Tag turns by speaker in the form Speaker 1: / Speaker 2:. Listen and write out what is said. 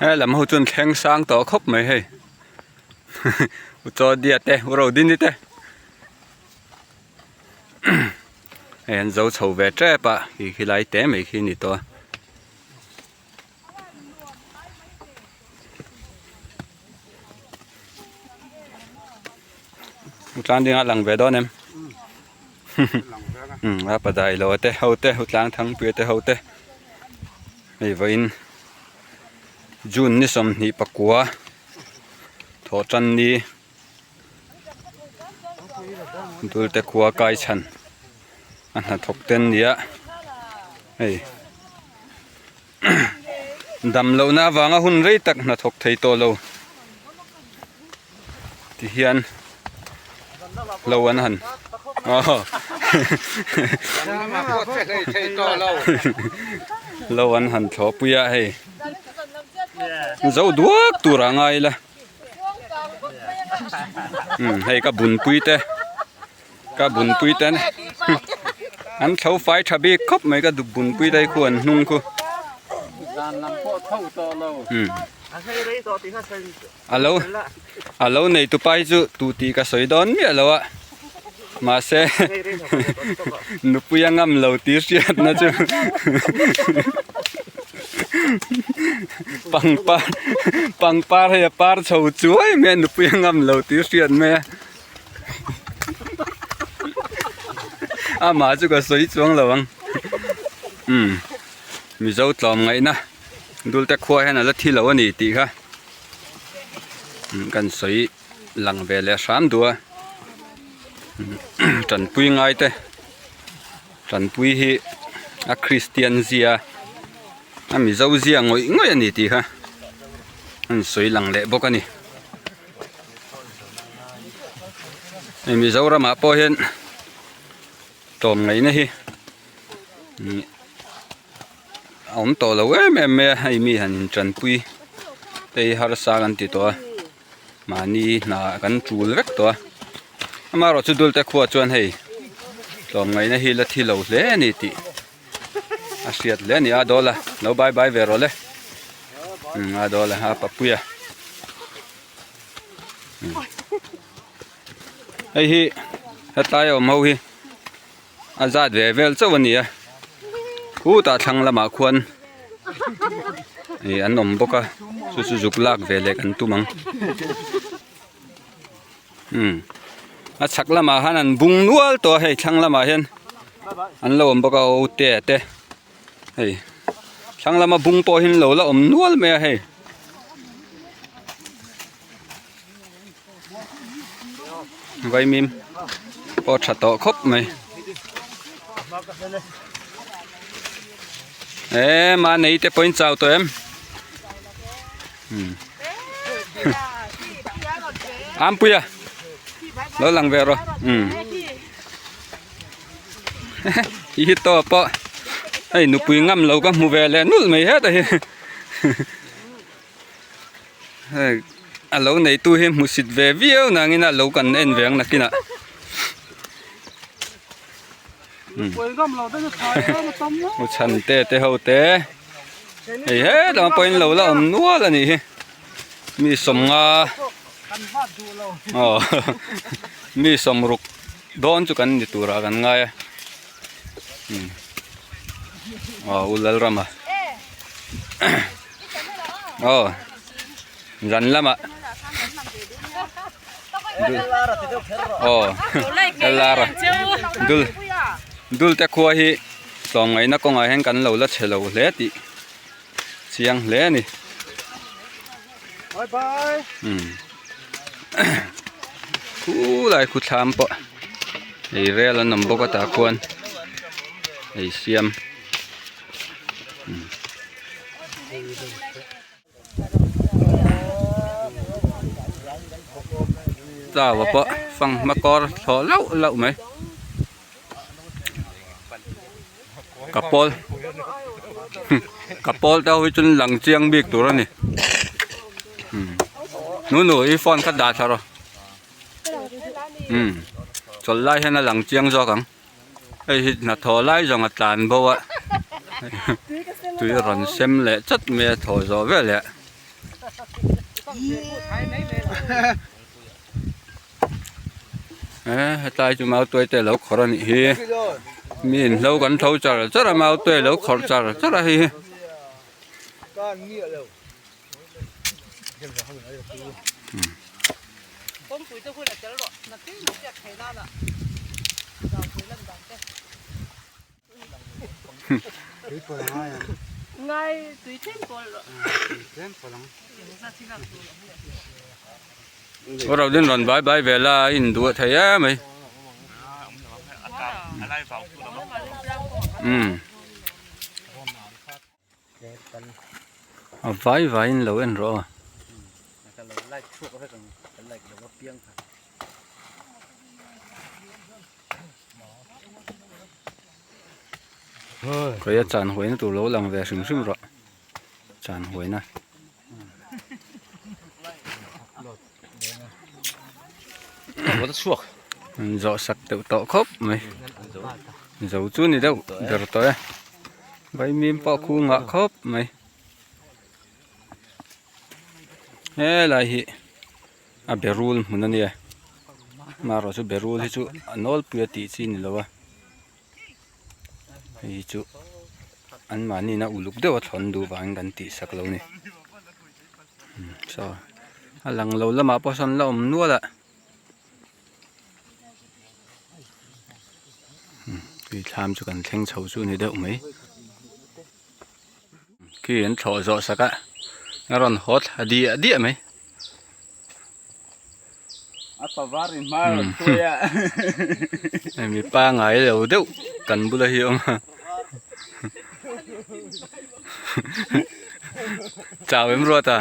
Speaker 1: He lam ho chuan thleng sang tawh khawp mai hei u Chawdia te u Rodini te hei an zo chho ve tep a khi khi lai te mai khi a ni tawh a. Tlang ding a lang ve dawn em a padai lo te ho te tlang thangpuia te ho te hei vawiin June ni 29 thawh tan ni dulte khua kai chhan a hnathawk te an ni a hei. Dam lohna avanga hun rei tak hnathawk thei tawh lo ti hian lo an han aw lo an han thlawh pui a hei zo duak tur a ngai ila hei ka bunpui te. Ka bunpui te an thlo fai tha bik khawp mai ka bunpui te hi khu an hnung khu alo alo nei tu pa hi chu tu tih ka sawi dawn miah lo a mahse nupui a ngam lo tih hriat na chu pangpar pangpar hei a par chho chuai mai a nupui a ngam lo tih hriat mai a. Amah chu ka sawi chuang lo ang umm mizo tlawm ngaihna dulte khua hian a la thi lo a ni tih kha kan sawi lang ve leh hram duh a tanpui ngai te tanpui hi a kristian zia a mizo zia ngawih ngawih a ni tih kha an sawi lang leh bawk a ni. Hei Mizoramah pawh hian tlawm ngaihna hi a awm tawh lo em em mai a hei mi han intanpui te hi harsa kan ti tawh a mahni hna kan tul vek tawh a amaherawhchu dulte khua chuan hei tlawm ngaihna hi la thi lo hle a ni tih a hriat hle a ni a dawl a lo bye bye ve rawh le a dawl a papuia hei hi hetlai a awm ho hi a zat ve vel chauh a ni a khutah thlang lamah khuan ih an awm bawk a chu chu zuk lak ve leh kan tum ang umm a chhak lamah khan an bung nual tawh a hei thlang lamah hian an lo awm bawk a o te te hei thlang lama bung pawh hi an lo la awm nual mai a hei vaimim pawh tha tawh khawp mai e mahni te pawhin chau tawh em. Ampuia lo lang ve rawh umm hi to pawh hei nupui ngam lo ka hmu ve leh nulh mai heta hi hei a lo neitu hi hmusit ve viau nangin a lo kan en ve ang nakinah u chhante te ho te. Hei hetah pawhin lo la awm nual a nih hi mi sawmnga aw mi sawmruk dawn chu kan ni turah kan ngai a aw u Lalrama aw zan lamah aw Lallara dul dul te khua hi. Tlawmngaihna kawngah hian kan lo la chhe lo hle tih chiang hle a ni. Umm khulai khu thlam pawh ei rel an awm bawk a tah khuan ei siam umm. Tlau a pawh fanghma kawr thlawh lauh lauh mai ka pawl ka pawl te ho hi chuan lang chiang bik tur a ni nu nu i phone kha dah thla rawh umm chawlh lai hian a lang chiang zawk ang. Hei hi hnathawh lai zawng a tlan bo a tui a rawn sem leh chat mai a thaw zawh veleh. Eh hetlai chu mautuai te alo khawrh a nih hi mi in hlo kan tho char char a mautuai alo khawrh char char a hei hi. Aw ro din rawn bai bai ve la a induah thei em mai umm a vai vaiin lo en rawh aw. Khawi a chan huaina tur lo lang ve hrim hrim rawh chan huaina. An zawh sak deuh tawh khawp mai zo chu ni deuh ber tawh e vaimim pawh khu ngah khawp mai helai hi a berul hmun a nia amaherawh chu berul hi chu a nawlpui a tih chi a ni lo a hei hi chu an mahni in a uluk deuh a thlawn duh vangin kan tih sak lo a ni saw a lang lo lamah pawh sawn la awm nual a tui thlam chu kan thleng chho chu a ni deuh mai. Khi an thlawh zawh sak a a rawn haw thla diah diah mai.
Speaker 2: A pavar in hma a rawn hruai a.
Speaker 1: Hei mi pangai lo deuh kan bula hi a awm a. Chau em ruat a.